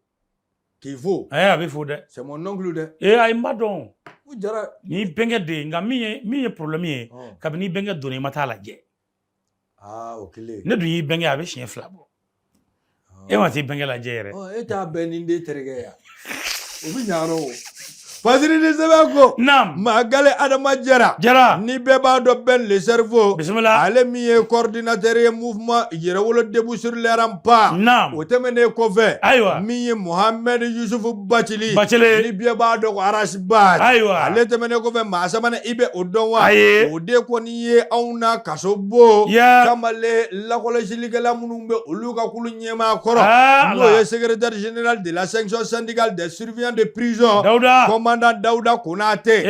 K'i fo. A bɛ fo dɛ. C'est mon oncle dɛ. Ayi, n b'a dɔn. O Jara. Ni bɛnkɛ de ye, nka min ye problème ye, kabini i bɛnkɛ donna i ma taa lajɛ. Aa, o kelen. Ne dun y'i bɛnkɛ, a bɛ siɲɛ 2 bɔ. E ma t'i bɛnkɛ lajɛ yɛrɛ. E t'a bɛn ni den terikɛ ye. O bɛ ɲa o. Fasiri ni sɛbɛn ko. Naam. Magali Adama Jara. Jara. Ni bɛɛ b'a dɔn Ben le cerveau. Bisimila. Ale min ye coordinateur ye mouvement Yɛrɛwolo debout sur les remparts. Naam. O tɛmɛnen kɔfɛ. Ayiwa. Min ye Mohamed Yusuf Bacili. Bacili. Ni bɛɛ b'a dɔn ko Arasi Ba. Ayiwa. Ale tɛmɛnen kɔfɛ maa sabanan i bɛ o dɔn wa? Ayi. O de kɔni ye anw na kaso bon. Yeah. Kamalen lakɔlɔsilikɛla minnu bɛ olu ka kulu ɲɛmaa kɔrɔ. Ah, n'o ye secrétaire général de la section syndicale des surveillants de prison. Dawuda. Commandant Dawuda Konate.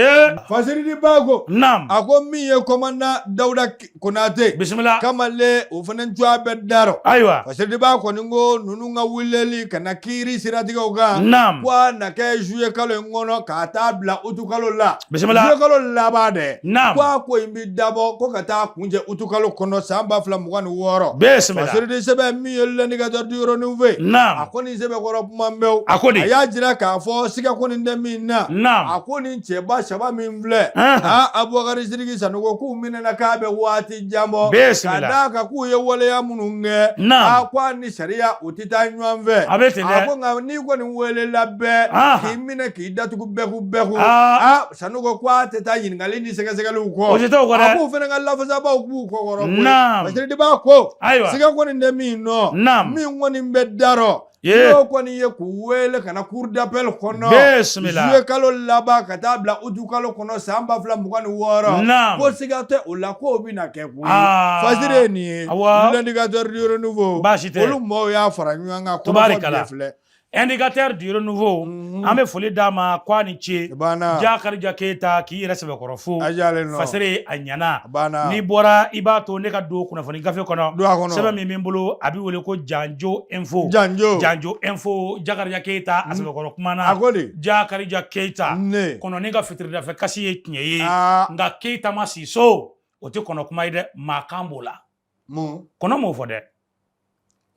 Fasiri di Bago. Naam. A ko min ye commandant Dawuda Konate. Bisimila. Kamalen o fana tɔgɔ bɛ darɔ. Ayiwa. Fasiri di Ba kɔni ko ninnu ka weleli ka na kiiri siratigɛw kan. Naam. Ko a na kɛ juillet kalo in kɔnɔ k'a taa bila août kalo la. Bisimila. Juillet kalo laban dɛ. Naam. Ko a ko in bi dabɔ ko ka taa kuncɛ août kalo kɔnɔ san 2026. Bisimila. Fasiri di sɛbɛn min ye l'indicateur du renouveau. Naam. A ko nin sɛbɛn kɔrɔ kuma bɛɛ. A ko di. A y'a jira k'a fɔ siga kɔni tɛ min na. Naam. A ko nin cɛba saba min filɛ. Aa, Abubakari Sidiki Sanogo k'u minɛna k'a bɛ waati jan bɔ. Bisimila. Ka d'a kan k'u ye waleya minnu kɛ. Naam. A ko a ni sariya o tɛ taa ɲɔgɔn fɛ. A bɛ ten dɛ. A ko nka n'i kɔni welela bɛɛ. K'i minɛ k'i datugu bɛku bɛku. Aa, Sanogo ko a tɛ taa ɲininkali ni sɛgɛsɛgɛliw kɔ. O tɛ taa o kɔ dɛ. A k'u fana ka lafasabaaw b'u kɔ kɔrɔ koyi. Naam. Fasiri di Ba ko. Ayiwa. Siga kɔni tɛ min nɔ. Naam. Min kɔni bɛ darɔ. N'o kɔni ye k'u wele ka na cour d'appel kɔnɔ. Bisimila. Juillet kalo laban ka taa bila août kalo kɔnɔ san 2026. Naam. Ko siga tɛ o la k'o bɛna kɛ koyi. Aa. Fasiri ye nin ye. Awɔ. L'indicateur du renouveau. Baasi tɛ. Olu maaw y'a fara ɲɔgɔn kan. Tubaarikala. Kɔrɔfɔ bɛɛ filɛ. Indicateur du renouveau. An bɛ foli d'a ma ko a ni ce. Banna. Jakarija Keyita k'i yɛrɛ sɛbɛkɔrɔ fo. A jalen nɔ. Fasiri a ɲɛna. Banna. N'i bɔra i b'a to ne ka don kunnafoni gafe kɔnɔ. Don a kɔnɔ. Sɛbɛn min bɛ n bolo a bɛ wele ko Janjo Info. Janjo. Janjo Info Jakarija Keyita a sɛbɛkɔrɔ kumana. A ko di. Jakarija Keyita. Ne. Kɔnɔni ka fitiridafɛ kasi ye tiɲɛ ye. Aa. Nka Keyita ma si so. O tɛ kɔnɔ kuma ye dɛ. Maa kan b'o la. Mun. Kɔnɔ m'o fɔ dɛ.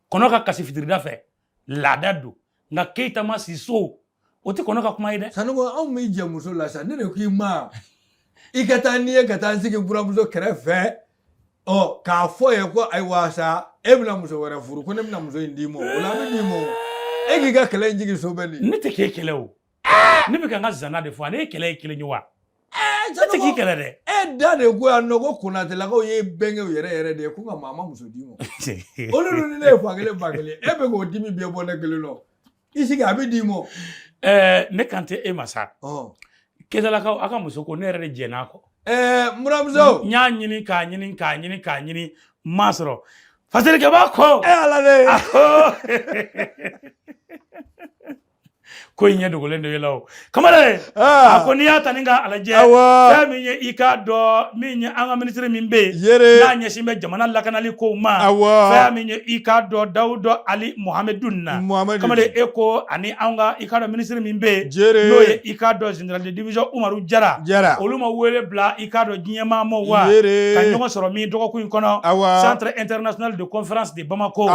Kɔnɔ ka kasi fitirida fɛ laada don, nka Keyita ma si so, o tɛ kɔnɔ ka kuma ye dɛ. Sanogo, anw b'i jɛ muso la sa, ne de k'i ma i ka taa n'i ye ka taa n sigi buramuso kɛrɛfɛ, ɔ k'a fɔ ye ko ayiwa sa e bɛna muso wɛrɛ furu, ko ne bɛna muso in d'i ma, o la an bɛ d'i ma o. E k'i ka kɛlɛ in jigin so bɛ nin. Ne tɛ k'e kɛlɛ o, ne bɛ ka n ka zana de fɔ, ne ye kɛlɛ ye kelen ye wa? Ne tɛ k'i kɛlɛ dɛ. E da de ko yan nɔ ko Konatelakaw ye bɛnkɛw yɛrɛ yɛrɛ de ye, ko nka maa ma muso d'i ma. Olu dun ni ne ye fa kelen ba kelen, e bɛ k'o dimi bɛɛ bɔ ne kelen nɔ. I sigi a bɛ d'i ma. Ne kan tɛ e ma sa. Keyitalakaw aw ka muso ko ne yɛrɛ de jɛn'a kɔ. N buramuso. N y'a ɲini k'a ɲini k'a ɲini k'a ɲini n m'a sɔrɔ. Fasirikɛba ko. E Ala de. A ko. Ko in ɲɛ dogolen don e la o kamalen. A ko n'i y'a ta ni k'a lajɛ, fɛn min ye i k'a dɔn min ye an ka minisiri min bɛ yen n'a ɲɛsin bɛ jamana lakanali kow ma, fɛn min ye i k'a dɔn Dawuda Ali Mohamedou na, kamalen e ko ani an ka i k'a dɔn minisiri min bɛ yen n'o ye i k'a dɔn général de division Umaru Jara, olu ma wele bila i k'a dɔn diɲɛmaa ma wa ka ɲɔgɔn sɔrɔ min dɔgɔkun in kɔnɔ centre international de conférence de Bamako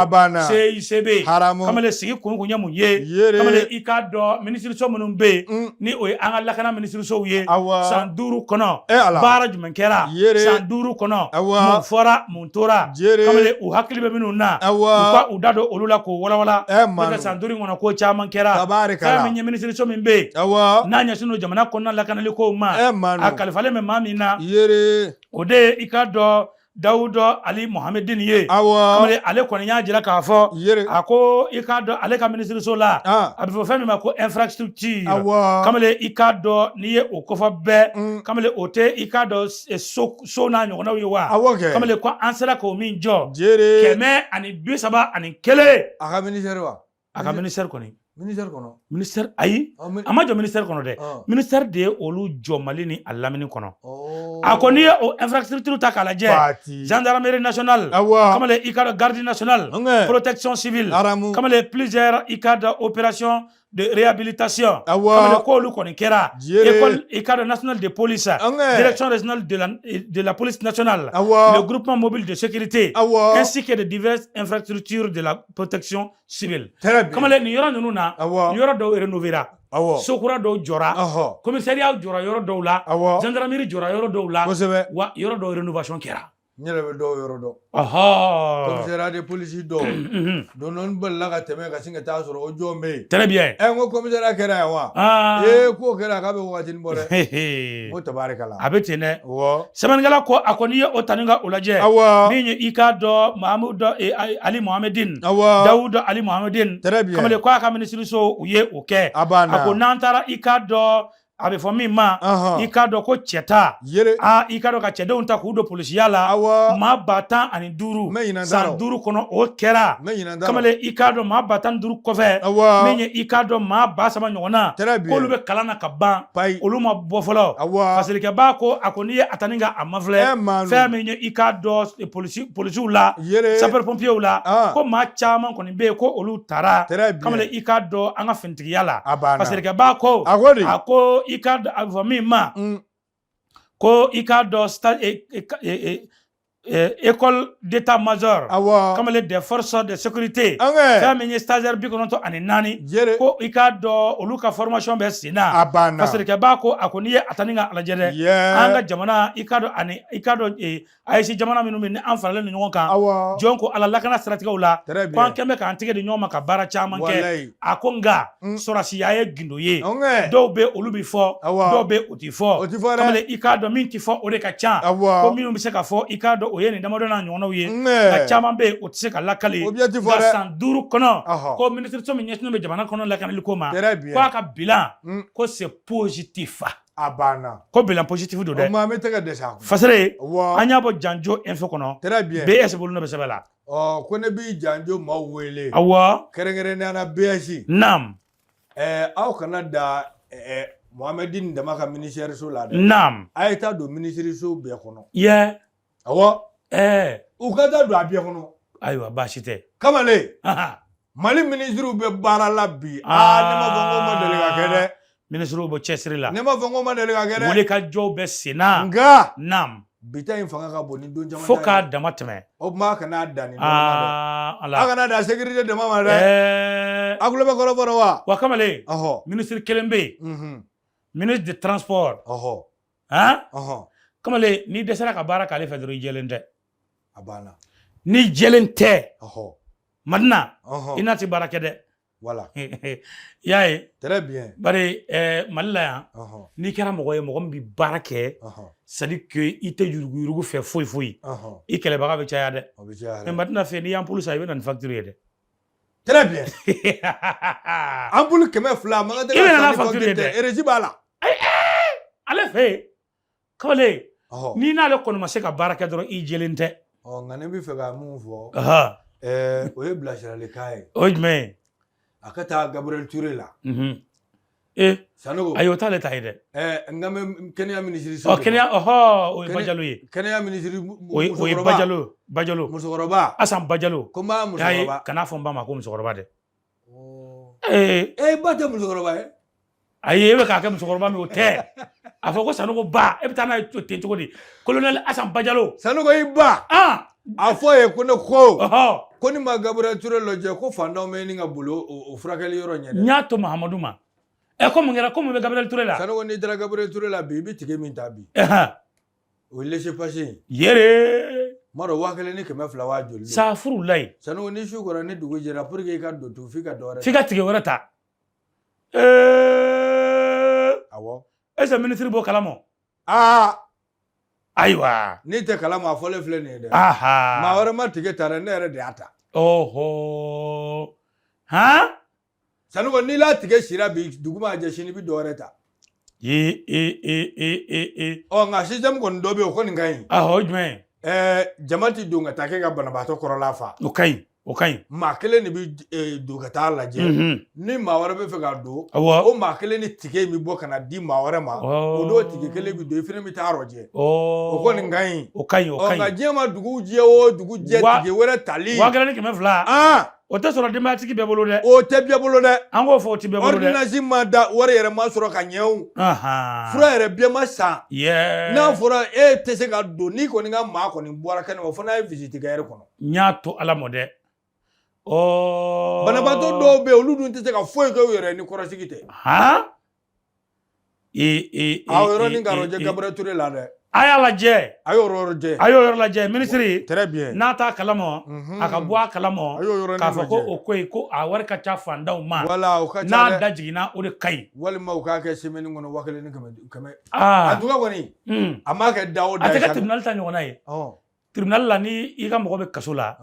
CICB. Kamalen sigi kun ye mun ye? Kamalen i k'a dɔn minisiriso minnu bɛ yen, ni o ye an ka lakana minisirisow ye, san 5 kɔnɔ, E Ala. baara jumɛn kɛra Yere. san 5 kɔnɔ, mun fɔra, mun tora? Jere. Kamalen, u hakili bɛ minnu na, u ka u da don olu la k'o walawala. E N'o tɛ, Manu. san 5 in kɔnɔ, ko caman kɛra. Tabarikala. Fɛn min ye minisiriso min bɛ yen, n'a ɲɛsinnen don jamana kɔnɔna lakanali kow ma, E Manu. a kalifalen bɛ maa min na, o de ye i ka dɔn Dawuda Ali Mohamedine ye. Kamalen, ale kɔni y'a jira k'a fɔ, a ko i k'a dɔn ale ka minisiriso la, a bɛ fɔ fɛn min ma ko infrastructure. Kamalen, i k'a dɔn n'i ye o kofɔ bɛɛ, kamalen, o tɛ i k'a dɔn so n'a ɲɔgɔnnaw ye wa? Awɔ kɛ. Kamalen, ko an sera k'o min jɔ, 131. A ka ministère wa? A ka ministère kɔni. Ministère kɔnɔ? Ministère, ayi. Ah, A ma jɔ ministère kɔnɔ dɛ. Ministère de ye olu jɔ Mali ni a lamini kɔnɔ. A ko n'i ye o infrastructure ta k'a lajɛ, Fati. gendarmerie nationale, kamalen, i ka dɔn garde nationale, protection civile, Aramu. kamalen, plusieurs i ka dɔn opération de réhabilitation, kamalen, k'olu kɔni kɛra. École i ka dɔn nationale de police, direction régionale de la police nationale, le groupement mobile de sécurité, ainsi que de diverses infrastructures de la protection civile. Très bien. Kamalen, nin yɔrɔ ninnu na, nin yɔrɔ dɔw rénovéra, so kura dɔw jɔra, commissariat jɔra yɔrɔ dɔw la, gendarmerie jɔra yɔrɔ dɔw la, wa yɔrɔ dɔw rénovation kɛra. N yɛrɛ bɛ dɔw yɔrɔ dɔn. Commissariat de police dɔw, don dɔ n balila ka tɛmɛ ka sin ka taa sɔrɔ o jɔn bɛ yen. Très bien. Ɛ, n ko commissariat kɛra yan wa? Ee, k'o kɛra k'a bɛ wagatinin bɔ dɛ. N ko tabarikala. A bɛ ten dɛ. Sɛbɛnnikɛla ko a kɔni ye o tani ka o lajɛ, min ye i k'a dɔn Mahamudu Ali Mohamedine, Dawuda Ali Mohamedine, kamalen, ko a ka minisiriso, u ye o kɛ. A banna. A ko n'an taara i k'a dɔn a bɛ fɔ min ma, i k'a dɔn ko cɛta, aa, i k'a dɔn ka cɛdenw ta k'u don polisiya la, maa 15 000, N bɛ ɲinɛ n ta san rɔ. 5 kɔnɔ, o kɛra. N bɛ ɲinɛ n ta rɔ. Kamalen, i k'a dɔn maa 15 000 kɔfɛ, min ye i k'a dɔn maa 3000 ɲɔgɔnna, k'olu bɛ kalan na ka ban, olu ma bɔ fɔlɔ. Fasalikɛbaa ko a ko n'i ye a ta ni ka a mafilɛ, Ɛ Manu. fɛn min ye i k'a dɔn polisiw la, sapeur pompiers la, ko maa caman kɔni bɛ yen ko olu taara. Kamalen, i k'a dɔn an ka finitigiya la, A banna. fasalikɛbaa ko, A ko di? a ko i k'a dɔn a bɛ fɔ min ma ko i k'a dɔn école d'état-major, kamalen, des forces de sécurité, fɛn min ye stagiaire 94, ko i k'a dɔn olu ka formation bɛ sen na. A banna. Fasalikɛbaa ko a ko n'i ye a ta ni ka lajɛ dɛ, an ka jamana, i k'a dɔn ani i k'a dɔn AES jamana minnu bɛ ni an faralen don ɲɔgɔn kan, jɔn ko Ala, lakana siratigɛw la, ko an kɛn bɛ k'an tɛgɛ di ɲɔgɔn ma ka baara caman kɛ. A ko nka sɔrɔsiya ye gindo ye. Dɔw bɛ olu bɛ fɔ, dɔw bɛ o ti fɔ. O ti fɔ dɛ. Kamalen, i k'a dɔn min ti fɔ, o de ka ca. Ko minnu bɛ se ka fɔ, i k'a dɔn o ye nin damadɔ n'a ɲɔgɔnnaw ye, nka caman bɛ yen, o tɛ se ka lakali. O bɛɛ ti fɔ Nka dɛ. san 5 kɔnɔ, ko minisiriso min ɲɛsinnen bɛ jamana kɔnɔ lakanali ko ma, ko a ka bilan, ko c'est positif. A banna. Ko bilan positif don O dɛ. tuma an bɛ tɛgɛ dɛsɛ a kun. Fasere, an y'a bɔ Janjo Info kɔnɔ. BS bolo bɛ sɛbɛn la. Ɔ, ko ne b'i Janjo maaw wele. Kɛrɛnkɛrɛnnenya la BS. Ɛɛ, aw kana da Mohamedine dama ka ministère so la dɛ. A ye taa don ministère so bɛɛ kɔnɔ. Awɔ. U ka taa don a bɛɛ kɔnɔ. Ayiwa, baasi tɛ. Kamalen, Mali ministres bɛ baara la bi. Aa, ne ma fɔ ko ma deli ka kɛ dɛ. Minisiriw bɛ cɛsiri la. Ne ma fɔ ko ma deli ka kɛ dɛ. Wuli ka jɔw bɛ sen na. Nka bi ta in fanga ka bon ni don caman Fo ta k'a ye. dama tɛmɛ. O tuma a kana dan nin dɔrɔn ma dɛ. Ala. A kana dan sécurité dama ma dɛ. A tulo bɛ kɔrɔfɔ rɔ wa? Wa kamalen, minisiri kelen bɛ yen, ministre de transport, han, kamalen, n'i dɛsɛra ka baara k'ale fɛ dɔrɔn, i jɛlen tɛ. A banna. N'i jɛlen tɛ, Madina, i n'a tɛ baara kɛ dɛ. I y'a ye. Très bien. Bari Mali la yan, n'i kɛra mɔgɔ ye, mɔgɔ min bɛ baara kɛ, c'est à dire que i tɛ yuruguyurugu fɛ foyi foyi, i kɛlɛbaga bɛ caya dɛ. O bɛ caya Mais dɛ. Madina fɛ, n'i y'ampoule san, i bɛ na ni facture ye dɛ. Très bien. Ampoule 200 a man kan tɛ I bɛ ka na san n'a ni facture ye facture tɛ. dɛ. Régie b'a la. Ale fɛ yen, kamalen, n'i n'ale kɔni ma se ka baara kɛ dɔrɔn, i jɛlen tɛ. Ɔ, nka ne bɛ fɛ ka mun fɔ, o ye bilasiralikan ye. O ye jumɛn ye? A ka taa Gabriel Touré la. Ee. Sanogo. Ayi, o t'ale ta ye dɛ. N kan bɛ kɛnɛya minisiri so Ɔ de ma. Kɛnɛya, ɔhɔ, o ye Bajalo ye. Kɛnɛya minisiri O ye musokɔrɔba. Bajalo, Bajalo. Musokɔrɔba. Asan Bajalo. Ko n b'a Y'a ye, musokɔrɔba. Kana fɔ n ba ma ko musokɔrɔba dɛ. Ee. E ba tɛ musokɔrɔba ye? Ayi, e bɛ k'a kɛ musokɔrɔba min, o tɛ. A fɔ ko Sanogo ba, e bɛ taa n'a ye ten cogo di? Colonel Asan Bajalo. Sanogo, i ba. A fɔ ye ko ne ko. Ko ni ma Gabriel Touré lajɛ, ko fantanw bɛ ɲini ka boli o furakɛli yɔrɔ ɲɛ N dɛ. y'a to Mahamadu ma. Ɛ, ko mun kɛra? Ko mun bɛ Gabriel Touré la? Sanogo, n'i taara Gabriel Touré la bi, i bɛ ticket min ta bi, o ye laissez-passer ye. Yere. M'a dɔn, 1200 waa joli don. Safurulayi. Sanogo, ni su kora ni dugu jɛra, pour que i ka don tun, f'i ka dɔ wɛrɛ. F'i ka ticket wɛrɛ ta. Awɔ. Est ce que ministre b'o kalama? Aa. Ayiwa. N'i tɛ kalama, a fɔlen filɛ nin ye dɛ. Maa wɛrɛ ma ticket ta dɛ, ne yɛrɛ de y'a ta. Ɔhɔ, han. Sanogo, n'i la ticket sira bi, dugu ma jɛ, sini i bɛ dɔ wɛrɛ ta. E e e e e e. Ɔ, nka système kɔni dɔ bɛ yen, o kɔni ka ɲi. Ahɔ, o jumɛn ye? Jama ti don ka taa kɛ ka banabaatɔ kɔrɔla fa. O ka ɲi, o ka ɲi. Maa kelen de bɛ don ka taa lajɛ. Ni maa wɛrɛ bɛ fɛ ka don, o maa kelen ni ticket in bɛ bɔ ka na di maa wɛrɛ ma. O n'o tigi kelen bɛ don, i fana bɛ taa lajɛ. O kɔni ka ɲi. O ka ɲi, o ka ɲi. Nka ɲi. diɲɛ ma dugu jɛ o dugu jɛ, ticket wɛrɛ tali. 1200. O tɛ sɔrɔ denbayatigi bɛɛ bolo dɛ. O tɛ bɛɛ bolo dɛ. An k'o fɔ, o tɛ bɛɛ bolo dɛ. Ordonnance ma da, wari yɛrɛ ma sɔrɔ ka ɲɛ o. Fura yɛrɛ bɛɛ ma san. N'a fɔra e tɛ se ka don, n'i kɔni ka maa kɔni bɔra kɛnɛ ma, fo n'a ye visite kɛ ɛri kɔnɔ. N y'a to Ala mɔ dɛ. Ɔ. Banabaatɔ dɔw bɛ yen, olu dun tɛ se ka foyi kɛ u yɛrɛ ye ni kɔrɔsigi tɛ. Han. E e. A yɔrɔnin ka lajɛ Gabriel Touré la dɛ. A y'a lajɛ. A y'o yɔrɔ lajɛ. A y'o yɔrɔ lajɛ, minisiri. Très bien. N'a t'a kalama, a ka bɔ a kalama. A y'o yɔrɔnin K'a fɔ ko lajɛ. o ko in, ko a wari ka ca fantanw ma. Voilà, o ka ca N'a dɛ. da jiginna, o de ka ɲi. Walima u k'a kɛ semaine kɔnɔ 1 ni 100 100. En tout cas kɔni, a m'a kɛ da o da A tɛ ye. kɛ tribunal ta ɲɔgɔnna ye. Tribunal la, ni i ka mɔgɔ bɛ kaso la,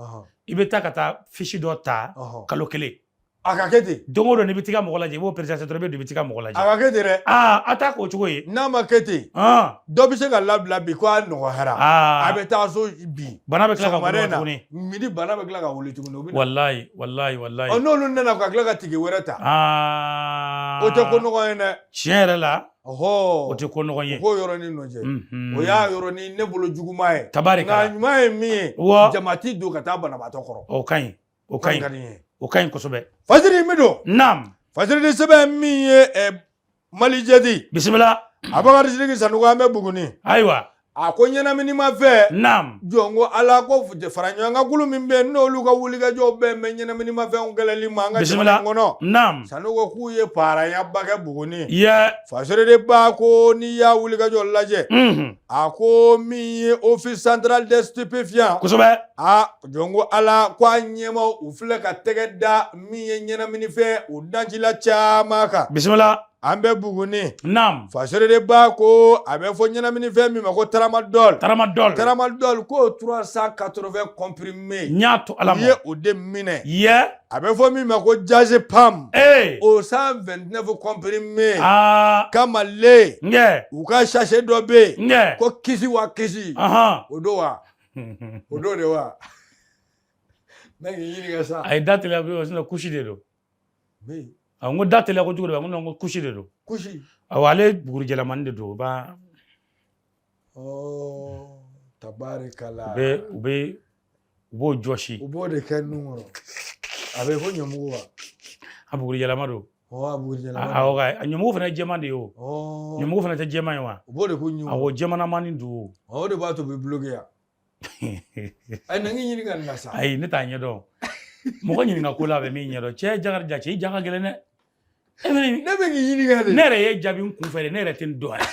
i bɛ taa ka taa fiche dɔ ta kalo kelen. A ka kɛ ten. Don o don, n'i bɛ t'i ka mɔgɔ lajɛ, i b'o présenté dɔrɔn, i bɛ don, i bɛ t'i ka mɔgɔ A lajɛ. ka kɛ ten dɛ. Aa, a t'a k'o cogo ye. N'a ma kɛ ten, dɔ bɛ se ka labila bi ko a nɔgɔyara. A bɛ taa so bi. Bana bɛ tila ka Sɔgɔmada wuli in na, tuguni. midi bana bɛ tila ka wuli tuguni. O bɛ na. Walayi, walayi, walayi. Ɔ, n'olu nana ka tila ka ticket wɛrɛ ta. O tɛ ko nɔgɔ ye dɛ. Tiɲɛ yɛrɛ la, o tɛ ko nɔgɔ ye. O k'o yɔrɔnin lajɛ. O y'a yɔrɔnin ne bolo juguman ye. Tabarikala. Nka ɲuman ye min ye, jama ti don ka taa banabaatɔ kɔrɔ. O ka ɲi, o ka ka ɲi. di n ye. O ka ɲi kosɛbɛ. Fasiri min don. Naam. Fasiri ni sɛbɛn min ye Mali jɛdi. Bisimila. Abubakar Sidiki Sanogo, an bɛ Buguni. Ayiwa. A ko ɲɛnaminimafɛn. Naam. Jɔn ko Ala ko fara ɲɔgɔn kan kulu min bɛ yen, n'olu ka wulikajɔw bɛn bɛ ɲɛnaminimafɛnw kɛlɛli ma an ka Bisimila. jamana in kɔnɔ. Naam. Sanogo k'u ye parayaba kɛ Buguni. Yɛ. Fasiri de ba ko n'i y'a wulikajɔ lajɛ. A ko min ye Office central des stupéfiants. Kosɛbɛ. A jɔn ko Ala ko a ɲɛmaw u filɛ ka tɛgɛ da min ye ɲɛnaminifɛn o dancila caman kan. Bisimila. An bɛ Buguni. Naam. Fasiri de ba ko a bɛ fɔ ɲɛnaminifɛn min ma ko tramadol. Tramadol. Tramadol ko 380 comprimés. N y'a to Ala U ye ma. o de minɛ. Yɛ. A bɛ fɔ min ma ko diazépam. Ee. O 129 comprimés. Aa. Kamalen. Ngɛ. U ka sachet dɔ bɛ yen. Ngɛ. Ko kisi wa kisi. O don wa? O don de wa? Ne k'i ɲininka sa. A ye da teliya ko sinon kusi de don. Mais A n ko da teliya kojugu de, n ko non, n ko kusi de don. Kusi. Awɔ, ale bugurijɛlamani de don, o b'a Oh, tabarikala. U b'o jɔsi. U b'o de kɛ nun kɔrɔ. A bɛ ko ɲɔmugu wa? A bugurijɛlama don. Ɔ, a bugurijɛlama. Awɔ, ka ɲɔmugu fana ye jɛman de ye o. Ɲɔmugu fana tɛ jɛman ye wa? U b'o de ko ɲun. Awɔ, jɛmanamani don. Ɔ, o de b'a to u bɛ bloqué yan. Ayi, na n k'i ɲininka nin na sa. Ayi, ne t'a ɲɛdɔn. Mɔgɔ ɲininka ko la, a bɛ min ɲɛdɔn. Cɛ Jakarija, cɛ, i ja ka gɛlɛn dɛ. E bɛ Ne bɛ k'i ɲininka de. Ne yɛrɛ ye jaabi n kun fɛ de, ne yɛrɛ tɛ nin dɔn yɛrɛ.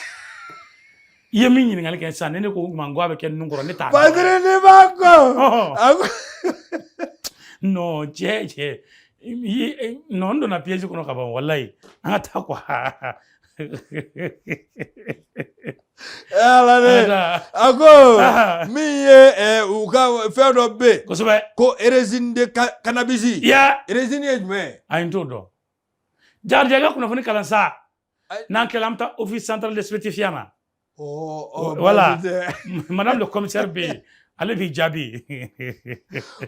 I ye min ɲininkali kɛ sisan, ni ne ko ma ko a bɛ kɛ nun kɔrɔ, ne t'a dɔn. Fasiri ne b'a kɔ. A ko Non, cɛ, non, n donna piège kɔnɔ ka ban, walayi. An ka taa quoi. Ala An ne. ka taa. A ko min ye u ka fɛn dɔ bɛ yen. Kosɛbɛ. Ko résine de cannabis. Ya. Résine ye jumɛn ye? Ayi, n t'o dɔn. Jakarija, i ka kunnafoni kalan sa. N'an tilala, an bɛ taa Office central de stupéfiant na. Voilà. Baasi tɛ. Madame le commissaire bɛ yen, ale b'i jaabi.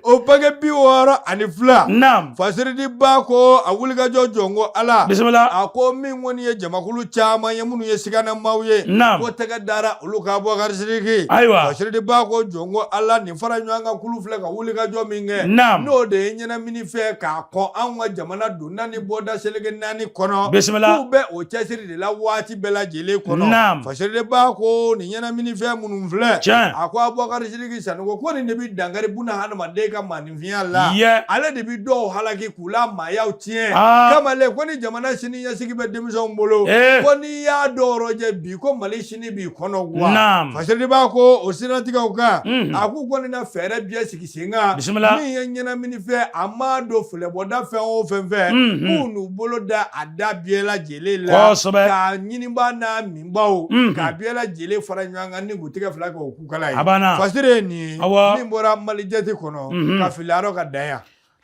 O paquet 62. Naam. Fasiridi ba ko a wulikajɔ jɔn ko Ala. Bisimila. A ko min kɔni ye jamakulu caman ye minnu ye siganamaw ye. Naam. Ko tɛgɛ dara olu kan, Abubakar Sidiki. Ayiwa. Fasiridi ba ko jɔn ko Ala, nin fara ɲɔgɔn kan kulu filɛ ka wulikajɔ min kɛ. Naam. N'o de ye ɲɛnamini fɛ k'a kɔn anw ka jamana donda ni bɔda seleke naani kɔnɔ. Bisimila. K'u bɛ o cɛsiri de la waati bɛɛ lajɛlen kɔnɔ. Naam. Fasiridi ba ko nin ɲɛnamini fɛn minnu filɛ. Tiɲɛ. A ko Abubakar Sidiki Sidiki Sanogo ko nin de bɛ dankari buna hadamaden ka maaninfinya la ale de bɛ dɔw halaki k'u la maayaw tiɲɛ kamalen ko ni jamana sini ɲɛsigi bɛ denmisɛnw bolo ko n'i y'a dɔw rɔjɛ bi ko Mali sini b'i kɔnɔ gwan Fasiriba ko o siratigɛw kan a k'u kɔni na fɛɛrɛ bɛɛ sigi sen kan bisimila min ye ɲɛnaminifɛn a maa don filɛbɔda fɛn o fɛn fɛ k'u n'u bolo da a da bɛɛ lajɛlen la kosɛbɛ k'a ɲinibaa n'a minbaw k'a bɛɛ lajɛlen fara ɲɔgɔn kan ni k'u tɛgɛ fila kɛ o kukala ye a banna Fasiri ye nin ye awɔ min bɔra Malijɛti kɔnɔ ka fili arɔ ka dan yan.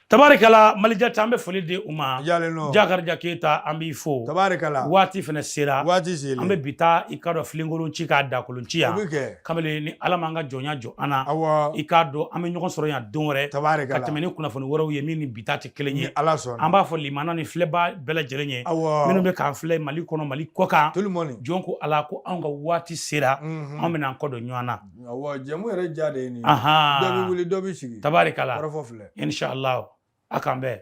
Tabarikala Malijɛti an bɛ foli di u ma Jalen nɔ. Jakarija Keyita an b'i fo Tabarikala. Waati fana sera waati selen an bɛ bi ta i k'a dɔn filenkolon ci k'a dakolon ci yan o bɛ kɛ kamalen ni Ala m'an ka jɔnya jɔ an na awɔ i k'a dɔn an bɛ ɲɔgɔn sɔrɔ yan don wɛrɛ ka tabarikala tɛmɛ ni kunnafoni wɛrɛw ye min ni bi ta tɛ kelen ni ye Ala sɔnna an b'a fɔ limana ni filɛbaa bɛɛ lajɛlen ye awɔ minnu bɛ k'an filɛ Mali kɔnɔ Mali kɔ kan tout le monde jɔn ko Ala ko anw ka waati sera anw bɛna an kɔ don ɲɔgɔn na awɔ jɛmu yɛrɛ ja de ye nin ye dɔ bɛ wuli dɔ bɛ sigi tabarikala kɔrɔfɔ filɛ inshallah a k'an bɛn.